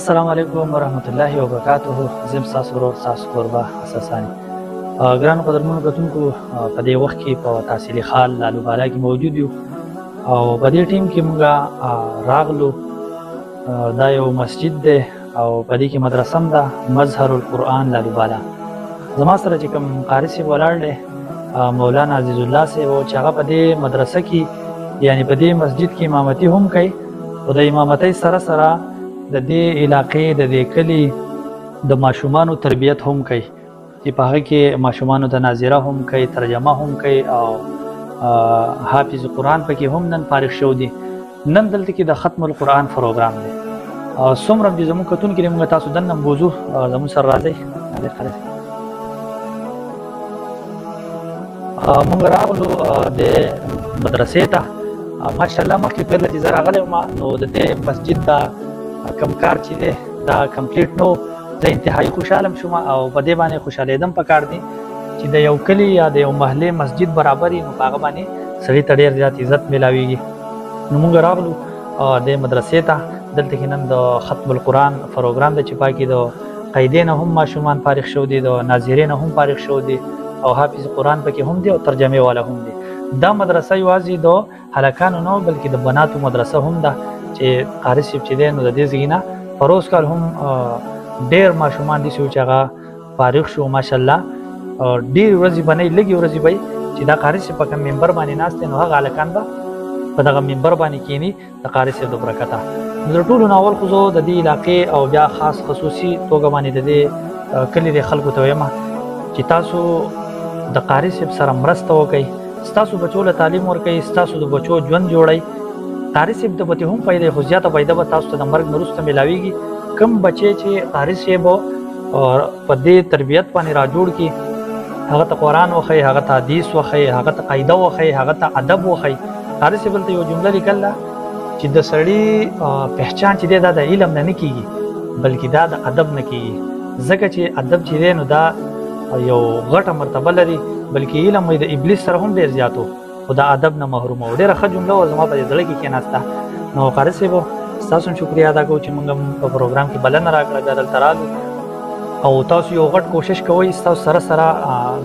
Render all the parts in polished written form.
السلام علیکم ورحمت الله وبرکاته. زم ستاسو ورور، ستاسو کوربه اساسانی. ګرانو قدرمنو کتونکو، په دې وخت کې په تحصیلي خال لالو بالا کې موجود یو او په دې ټیم کې موږ راغلو. دا یو مسجد دی او په دې کې مدرسه هم ده، مظهر القرآن لالو بالا. زما سره چې کوم قاري صاحب ولاړ دی، مولانا عزیز الله صاحب، چې هغه په دې مدرسه کې، یعنی په دې مسجد کې امامتي هم کوي، خو د امامتۍ سره سره د دې علاقې، د دې کلي د ماشومانو تربیت هم کوي، چې په هغه کې ماشومانو ته ناظره هم کوي، ترجمه هم کوي او حافظ قرآن پکې هم نن فارغ شو دي. نن دلته کې د ختم القرآن پروګرام دی او څومره چې زموږ کتونکي دي، موږ تاسو دننه بوځو، زموږ سره راځئ. موږ راغلو د مدرسې ته. ماشاءالله مخکې پرله چې زه راغلی وم، نو د دې مسجد دا کم کار چې دی دا complete نو زه انتهایي خوشحاله شوم او په دې باندې خوشحالېدم پکار دی چې د یو کلي یا د یو محلې مسجد برابر وي، نو په هغه باندې سړي ته ډېر زیات عزت میلاویږي. نو موږ راغلو د مدرسې ته. دلته کې نن د ختم القرآن پروګرام دی چې پاکې د قیدې نه هم ماشومان فارغ شو دي، د ناظرې نه هم فارغ شو دي او حافظ قرآن پکې هم دی او ترجمې والا هم دی. دا مدرسه یوازې د هلکانو نه بلکې د بناتو مدرسه هم ده چې قاري صاحب چې دی نو د دې ځای نه پروس کال هم ډېر ماشومان دي چې هغه فارغ شو ماشاءالله. ډېرې ورځې به نه، لږې ورځې به چې دا قاري صاحب په کوم منبر باندې ناست دی، نو هغه هلکان به په دغه منبر باندې کښېني د قاري صاحب د برکته. نو د ټولو نه اول خو زه د دې علاقې او بیا خاص خصوصي توګه باندې د دې کلي د خلکو ته وایم چې تاسو د قاري صاحب سره مرسته وکړئ، ستاسو بچو له تعلیم ورکړئ، ستاسو د بچو ژوند جوړئ. قاري صاحب ته به هم پیدا، خو زیاته پیدا به تاسو ته د مرګ نه وروسته میلاویږي. کم بچی چې قاري صاحب په دې تربیت باندې را جوړ کړي، هغه ته قرآن وښیي، هغه ته حدیث وښیي، هغه ته قاعده وښیي، هغه ته ادب وښیي. قاري صاحب دلته یو جمله لیکله چې د سړي پهچان چې دی دا د علم نه نه کېږي بلکې دا د ادب نه کېږي، ځکه چې ادب چې دی نو دا یو غټه مرتبه لري، بلکې علم د ابلیس سره هم ډېر زیات و خو د ادب نه محروم و. ډېره ښه جمله وه، زما په دې زړه کې کښېناسته. نو قاري صاحب ستاسو هم شکریه ادا کوو چې موږ هم په پروګرام کې بلنه راکړه، بیا دلته رالو او تاسو یو غټ کوشش کوئ. ستاسو سره سره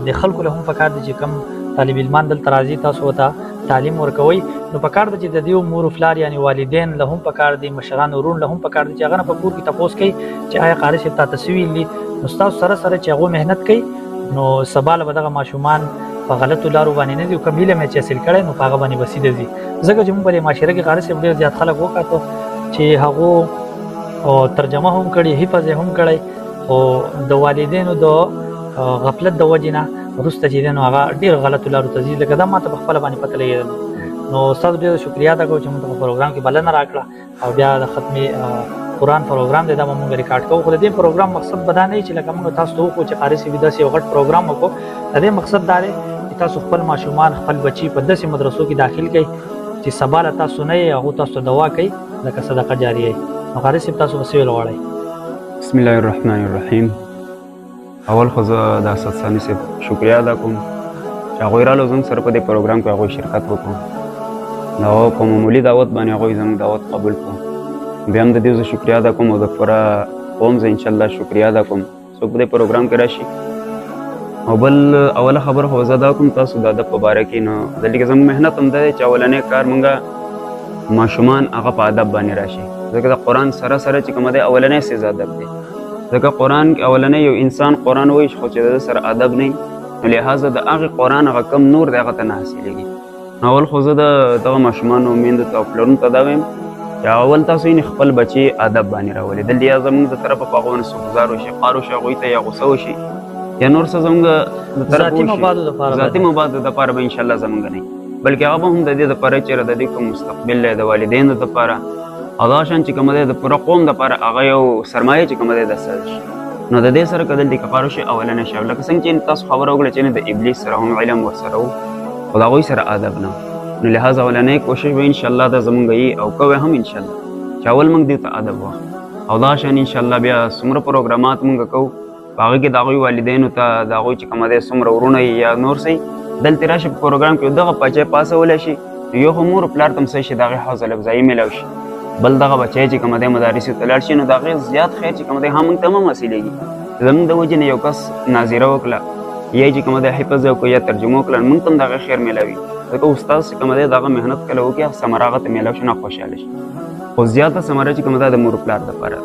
د خلکو له هم پکار دي چې کوم طالب علمان دلته راځي تاسو ورته تعلیم ورکوئ. نو پکار ده چې د دې مور و پلار یعنې والدین له هم پکار دي، مشران وروڼ له هم پکار دي چې هغه نه په کور کې تپوس کوي چې آیا قاري صاحب تاته څه ویلي. نو ستاسو سره سره چې هغو محنت کوي نو سبا له به دغه ماشومان په غلطو لارو باندې نه ځي او کوم علم یې چې حاصل کړی نو په هغه باندې به سیده ځي. ځکه چې موږ په دې معاشره کې قاري صاحب ډېر زیات خلک وکتو چې هغو ترجمه هم کړې، حفظ یې هم کړی، خو د والدینو د غفلت د وجې نه وروسته چې دی نو هغه ډېر غلطو لارو ته ځي. لکه دا ما ته په خپله باندې پته لګېدله. نو ستاسو ډېره شکریه ادا کوو چې موږ ته په پروګرام کې بلنه راکړه او بیا د ختم قرآن پروګرام دی دا به موږ ریکارډ کوو. خو د دې پروګرام مقصد به دا نه وي چې لکه موږ تاسو ته وښو چې قاري صاحب داسې یو غټ پروګرام وکړو. د دې مقصد دا دی چې تاسو خپل ماشومان، خپل بچي په داسې مدرسو کې داخل کړئ چې سبا له تاسو نه یې هغو تاسو ته دوا کوي لکه صدقه جاریه. نو قاري صاحب تاسو به څه ویل غواړئ؟ بسم الله الرحمن الرحیم. اول خو زه د اسد ثاني صاحب شکریه ادا کوم چې هغوی رالو زموږ سره په دې پروګرام کې هغوی شرکت وکړو. نو په معمولي دعوت باندې هغوی زموږ دعوت قبول کړو. بیا هم د دې زه شکریه ادا کوم او د پوره قوم زه انشاءالله شکریه ادا کوم څوک په دې پروګرام کې راشي. او بل اوله خبره خو زه دا کوم تاسو د ادب په باره کې، نو دلته کې زموږ محنت هم دا دی چې اولنی کار موږ ماشومان هغه په ادب باندې راشي، ځکه د قرآن سره سره چې کومه دی اولنی څیز ادب دی. ځکه قرآن کې اولنی یو انسان قرآن وایي خو چې د ده سره ادب نه وي نو لهذا د هغې قرآن هغه کم نور دی هغه ته نه حاصلېږي. نو اول خو زه د دغه ماشومانو میندو ته او پلرونو ته دا وایم چې اول تاسو یې خپل بچي ادب باندې راولئ. دلته یا زموږ د طرفه په هغو باندې څه ګزار وشي، قار وشي هغوی ته، یا غوسه وشي یا نور څه زموږ د طرفه ذاتي مفادو دپاره، ذاتي مفادو دپاره به انشاءالله زموږ نه وي، بلکې هغه به هم د دې دپاره چې د دې کوم مستقبل دی د والدینو دپاره او دا شان چې کومه دی د پوره قوم دپاره هغه یو سرمایه چې کومه دی د ساز شي. نو د دې سره که دلته کې قار وشي اولنی شی. لکه څنګه چې تاسو خبره وکړه چې د ابلیس سره هم علم ورسره و خو د هغوی سره ادب نه، نو لهذا اولنی کوشش به انشاءالله دا زمونږ یي او کوی هم انشاءالله چې اول موږ دې ته ادب واخلو. او دا شان انشاءالله بیا څومره پروګرامات موږ کوو په هغې کې د هغوی والدینو ته د هغوی چې کومه دی څومره وروڼه یا نور څه دلته راشي په پروګرام کې دغه پچه پاسولی شي، یو خو مور پلار ته هم څه شي د هغې حوصله افزایي میلاو شي. بل دغه بچی چې کوم دی مدارسو ته لاړ شي نو د هغې زیات خیر چې کوم دی هم موږ ته هم حاصلېږي. زموږ د وجې نه یو کس ناظره وکړه یا چې کوم دی حفظ وکړو یا ترجمه وکړه، موږ ته هم د هغې خیر میلاوي، ځکه استاد چې کوم دی د هغه محنت کله وکړي هغه ثمره هغه ته میلاو شي نه خوشحاله شي. خو زیاته ثمره چې کومه ده د مور پلار دپاره،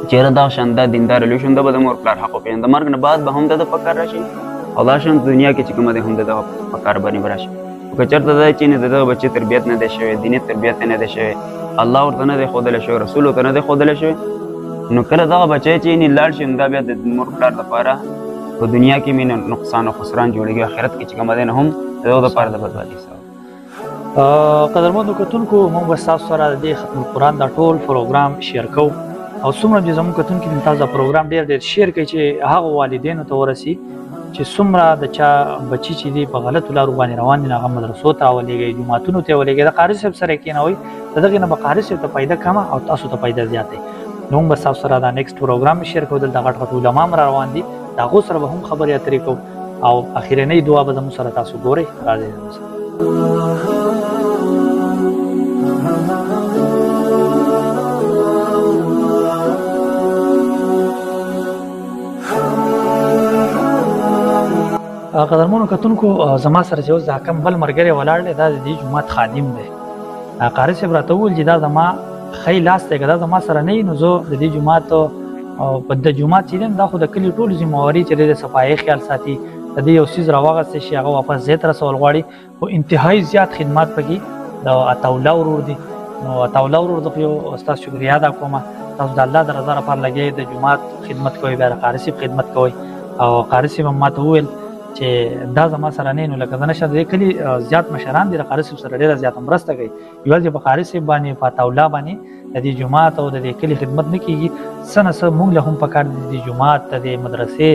چېرې دا شان دا دیندار لوی شو، دا به د مور پلار حق وپېژني، د مرګ نه بعد به هم د ده په کار راشي او دا شان دنیا کې چې کومه دی هم د دغه په کار باندې به راشي. خو که چېرته دا چې نه د دغه بچي تربیت نه دی شوی، دیني تربیت نه دی شوی، الله ورته نه دی ښودلی شوی، رسول ورته نه دی ښودلی شوی، نو کله دغه بچی چې نه لاړ شي نو دا بیا د مور پلار دپاره په دنیا کې مې نقصان او خسران جوړېږي، آخرت کې چې کومه دی نه هم د دغه دپاره د بربادي سبب. قدرمنو کتونکو، موږ به ستاسو سره د دې ختم القرآن دا ټول پروګرام شیر کوو او څومره چې زموږ کتونکي دي تاسو دا پروګرام ډېر ډېر شیر کړئ چې هغو والدینو ته ورسي چې څومره د چا بچي چې دي په غلطو لارو باندې روان دي، هغه مدرسو ته راولېږئ، جوماتونو ته یې ولېږئ، د قاري صاحب سره یې کښېنوئ، د دغې نه به قاري صاحب ته فایده کمه او تاسو ته فایده زیاته وي. نو موږ به ستاسو سره دا نیکسټ پروګرام شیر کوو. دلته غټ غټ علما هم را روان دي، د هغو سره به هم خبرې اترې کوو او اخرنۍ دعا به زموږ سره تاسو ګورئ. راځئ زموږ سره. قدرمنو کتونکو، زما سره چې اوس د حکم بل ملګری ولاړ دی، دا د دې جومات خادم دی. قاري صاحب راته وویل چې دا زما ښی لاس دی، که دا زما سره نه وي نو زه د دې جومات په د جومات چې دی دا خو د کلي ټولو ذمهواري چې دی د صفایۍ خیال ساتي، د دې یو څیز راواغستل شي هغه واپس ځای ته رسول غواړي، خو انتهایي زیات خدمات پکې د عطاالله ورور دی. نو عطاالله ورور زه خو یو ستاسو شکریه ادا کوم، تاسو د الله د رضا لپاره لګیا د جومات خدمت کوئ، بیا د قاري صاحب خدمت کوئ. او قاري صاحب هم ماته وویل چې دا زما سره نه، نو لکه زه نشه د دې کلي زیات مشران دي، د قاري صاحب سره ډېره زیاته مرسته کوي. یوازې په قاري صاحب باندې په عطاالله باندې د دې جومات او د دې کلي خدمت نه کېږي، څه نه څه موږ له هم پکار دي د دې جومات د دې مدرسې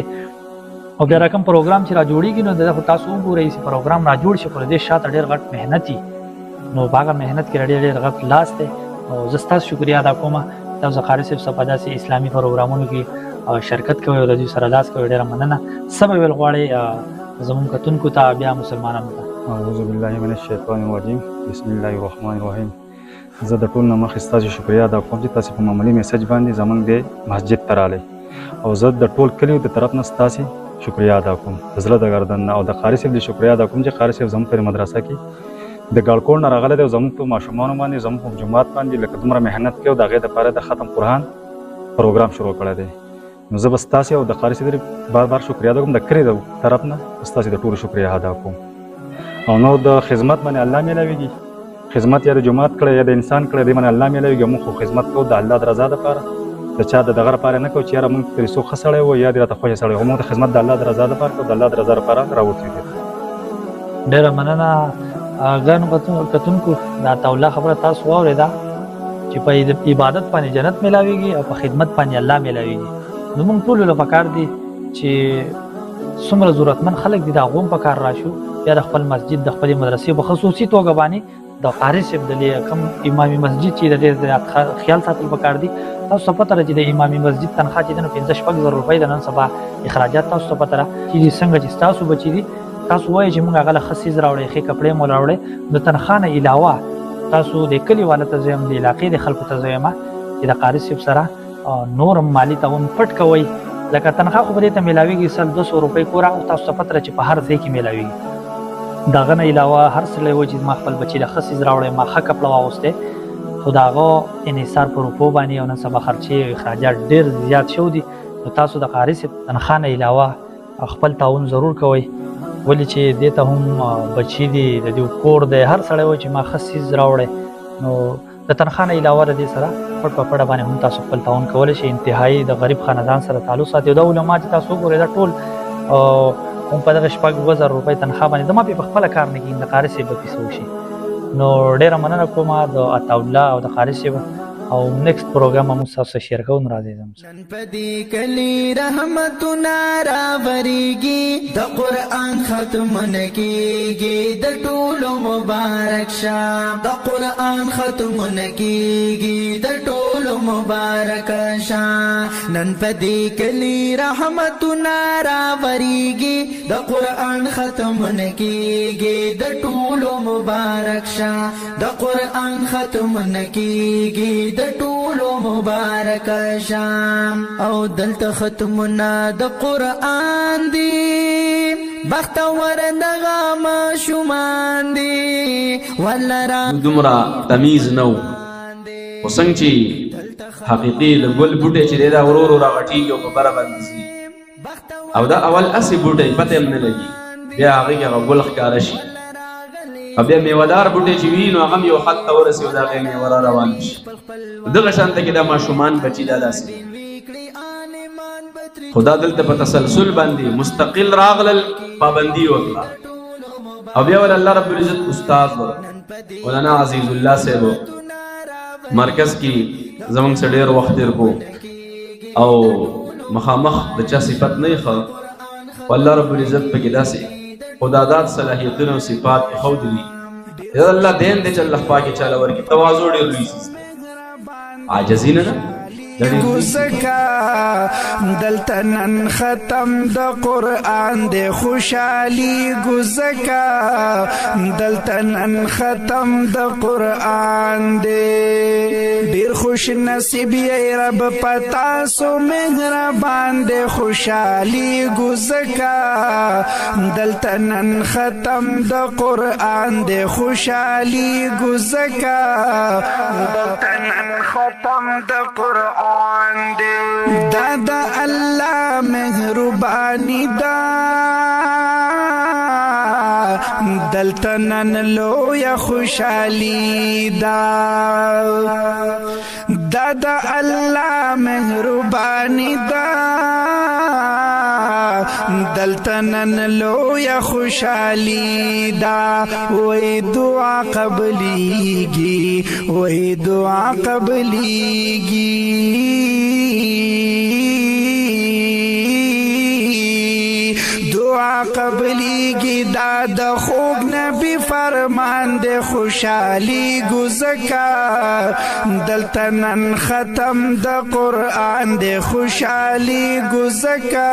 او بیا رقم پروګرام چې را جوړېږي نو دغه خو تاسو وګورئ چې پروګرام را جوړ شي، خو د دې شاته ډېر غټ محنت وي، نو په هغه محنت کې ډېر ډېر غټ لاس دی. او زه ستاسو شکریه ادا کوم، تاسو قاري صاحب سره په داسې اسلامي پروګرامونو کې شرکت کوئ او د دوی سره لاس کوئ، ډېره مننه. څه به ویل غواړئ زموږ کتونکو ته بیا مسلمانانو ته؟ اعوذ بالله من الشیطان الرجیم، بسم الله الرحمن الرحیم. زه د ټول نه مخکې ستاسو شکریه ادا کوم چې تاسې په معمولي میسج باندې زموږ د مسجد ته راغلئ، او زه د ټول کلیو د طرف نه ستاسې شکریه ادا کوم د زړه د ګردن نه، او د قاري صاحب د شکریه ادا کوم چې قاري صاحب زموږ په مدرسه کې د ګاړکوړ نه راغلی دی او زموږ په ماشومانو باندې زموږ په جومات باندې لکه دومره محنت کوي او د هغې دپاره د ختم قرآن پروګرام شروع کړی دی. نو زه به ستاسې او د قاري صاحب بار بار شکریه ادا کوم، د کلي د طرف نه ستاسې د ټولو شکریه ادا کوم. او نور د خدمت باندې الله میلاویږي، خدمت یا د جومات کړی یا د انسان کړی دی باندې الله میلاویږي. موږ خو خدمت کوو د الله د رضا دپاره، د چا د دغه لپاره نه کوو چې یاره موږ ترې څوک ښه سړی و یا دې راته خوښ سړی و، موږ د خدمت د الله د رضا دپاره کوو، د الله د رضا لپاره راوتلي دي. ډېره مننه ګرانو کتونکو، د عطاالله خبره تاسو واورېده چې په عبادت باندې جنت میلاویږي او په خدمت باندې الله میلاویږي. نو موږ ټولو له پکار دي چې څومره ضرورتمند خلک دي د هغو هم پکار راشو، بیا د خپل مسجد د خپلې مدرسې په خصوصي توګه باندې د قاري صاحب د کوم امامي مسجد چې د ډېر زیات خیال ساتل پکار دي. تاسو ته پته ده چې د امامي مسجد تنخوا چې ده نو 5-6 زره روپۍ ده نن سبا اخراجات. تاسو ته پته ده چې څنګه چې ستاسو بچي دي، تاسو وایئ چې موږ هغه له ښه څیز راوړی، ښې کپړې مو راوړی، نو تنخوا نه علاوه تاسو د کلي والا ته زه یم، د علاقې د خلکو ته زه یم چې د قاري صاحب سره نور هم مالي تعاون پټ کوئ. لکه تنخوا خو به دې ته میلاویږي 100-200 روپۍ کوره، او تاسو ته پته ده چې په هر ځای کې میلاویږي. د هغه نه علاوه هر سړی وایي چې ما خپل بچي له ښه څیز راوړی، ما ښه کپړه واغوستی، خو د هغه انحصار په روپو باندې او نن سبا خرچې او اخراجات ډېر زیات شوي دي. نو تاسو د قاري صاحب تنخوا نه علاوه خپل تعاون ضرور کوئ، ولې چې دې ته هم بچي دي، د دې کور دی، هر سړی وایي چې ما ښه څیز راوړی، نو د تنخوا نه علاوه د دې سره پټ په پټه باندې هم تاسو خپل تعاون کولی شئ. انتهایي د غریب خاندان سره تعلق ساتي. دا علما چې تاسو وګورئ دا ټول هم په دغه 6-7 زره روپۍ تنخوا باندې زما پې په خپله کار نه کېږي، د قاري صاحب به پې څه وشي. نو ډېره مننه کوم د عطاالله او د قاري صاحب او نیکسټ پروګرام موږ تاسو سره شیر کوو. نو راځئ زموږ نن په دې کلي رحمتونه راورېږي، د قرآن ختمونه کېږي، د ټولو مبارک شه. د قرآن ختمونه کېږي، د ټولو مبارک شه. نن په دې کلي رحمتونه راورېږي، د قرآن ختمونه کېږي، د ټولو مبارک شه. د قرآن ختمونه کېږي، د ټولو مبارک شه. او دلته ختمونه د قرآن دي، بختور دغه ماشومان دي. ولرا دومره تمیز نه و، خو څنګه چې حقیقي د ګل بوټی چې دی دا ورو ورو راغټېږي او په بره باندې ځي، او دا اول هسې بوټی پته هم نه لګي، بیا هغې کې هغه ګل ښکاره شي، او بیا میوهدار بوټی چې وي نو هغه هم یو حد ته ورسي او د هغې میوه را روانه شي. دغه شانته کې دا ماشومان بچي دا داسې، خو دا دلته په تسلسل باندې مستقل راغلل، پابندي وکړه، او بیا ول الله رب العزت استاد ورکړ. مولانا عزیز الله صاحب مرکز کې زمونږ سره ډېر وخت تېر کړو، او مخامخ د چا صفت نه یې ښه، خو الله رب العزت پکې داسې خداداد صلاحیتونه او صفات ایښودلي. دا الله دین دی چې الله پاک یې چاله ورکړي. تواضع ډېر لوی څیز دی، عاجزي نه ده. ګزکا دلته نن ختم د قرآن د خوشحالي، ګزکا دلته نن ختم د قرآن دی. ډیر خوش نصیب یې رب پتا سو مهربان دی، خوشحالي ګزکا دلته نن ختم د قرآن دی، خوشحالي ګزکا دلته نن ختم د قرآن دی. دا د الله مهرباني ده، دلته نن لویه خوشحالي ده. دا د الله مهرباني ده، دلته نن لویه خوشحالي ده. وای دعا قبليږي، وای دعا قبليږي، دعا قبليږي. دا د خوږ نبی فرمان دی، خوشحالي ګزکا دلته نن ختم د قرآن دی، خوشحالي ګزکا.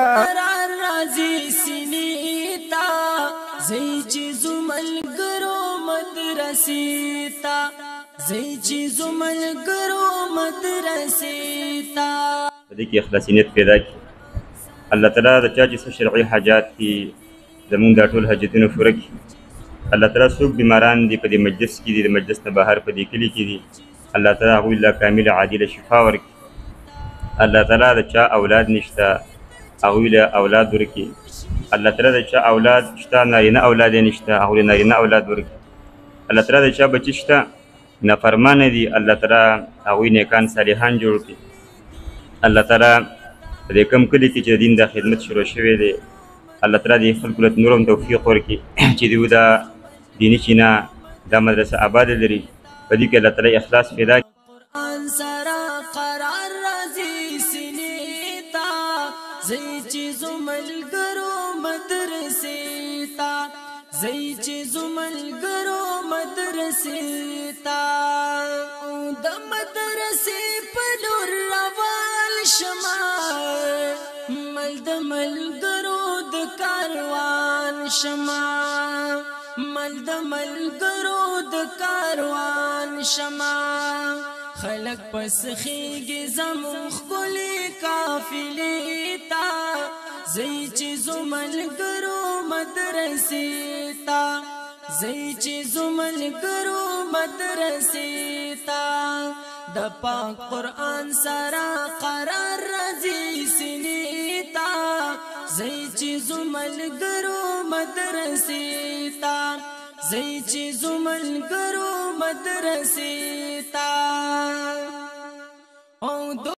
راځي سینې ته زی چې زملګرو مدرسې ته، زی چې زملګرو مدرسې ته. په دې کې اخلاصي نیت پیدا کړي. الله تعالی د چا چې څه شرعي حاجات دي زمونږ دا ټول حاجتونه پوره کړي. الله تعالی څوک بیماران دي په دې مجلس کې دي، د مجلس نه بهر په دې کلي کې دي، الله تعالی هغوی له کامله عادله شفا ورکړي. الله تعالی د چا اولاد نشته هغوی له اولاد ورکړي. الله تعالی د چا اولاد شته نارینه اولاد یې نشته هغوی له نارینه اولاد ورکړي. الله تعالی د چا بچي شته نافرمانه دي، الله تعالی هغوی نیکان صالحان جوړ کړي. الله تعالی په دې کوم کلي کې چې د دین دا خدمت شروع شوی دی، الله تعالی دې خلکو له نور هم توفیق ورکړي چې دوی دا دیني چینه دا مدرسه آباده لري، په دې کې الله تعالی اخلاص پیدا کړي. قرآن سره قرار راځي سینې ته، زی چې زملګرو مدرسې ته، زی چې زملګرو مدرسې ته. د مدرسې په لور روان شمه، مل د ملګرو د کاروان شمه، مل د ملګرو د کاروان شمه. خلک پسخیږي زموږ ښکلې قافلې ته، زی چې ځو ملګرو مدرسې ته، زی چې ځو ملګرو مدرسې ته. د پاک قرآن سره قرار راځي سینې ته، زی چې ځو ملګرو مدرسې ته، زی چې ځو ملګرو مدرسې ته. او